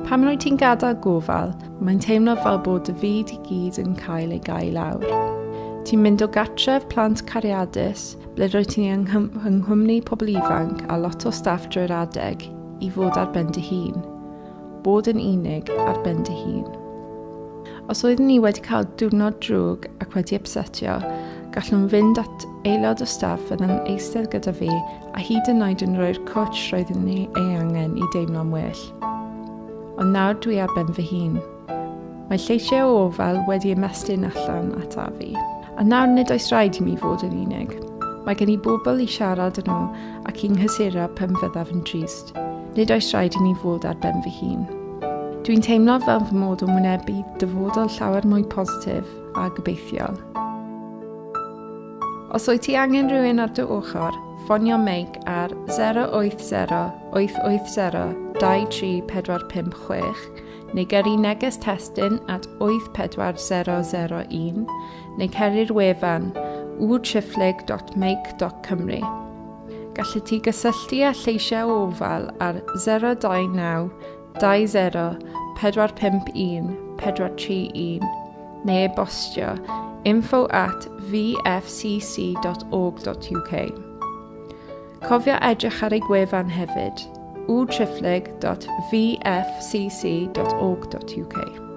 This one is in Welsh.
Pan rwyt ti'n gadael gofal, mae'n teimlo fel bod dy fyd i gyd yn cael ei gau lawr. Ti'n mynd o gartref plant cariadus, ble rwyt ti yng nghwmni pobl ifanc a lot o staff drwy'r adeg, i fod ar ben dy hun. Bod yn unig ar ben dy hun. Os oeddwn i wedi cael diwrnod drwg ac wedi ypsetio, gallwn fynd at aelod o staff fydd yn eistedd gyda fi a hyd yn oed yn rhoi'r cwtsh roeddwn i ei angen i deimlo'n well. Ond nawr dwi ar ben fy hun. Mae lleisiau o ofal wedi ymestyn allan ataf fi. A nawr nid oes rhaid i mi fod yn unig. Mae gen i bobl i siarad â nhw ac i'n nghysuro pan fyddaf yn drist. Nid oes rhaid i mi fod ar ben fy hun. Dwi'n teimlo fel fy mod yn wynebu dyfodol llawer mwy positif a gobeithiol. Os wyt ti angen rhywun ar dy ochr, ffonio Meic ar 080 880 23456 neu gyrru neges testun at 84001 neu cer i'r wefan www.meic.cymru. Gallet ti gysylltu â Lleisiau o Ofal ar 029 20 451 431 neu e-bostio info at vfcc.org.uk. Cofio edrych ar ei gwefan hefyd, www.vfcc.org.uk.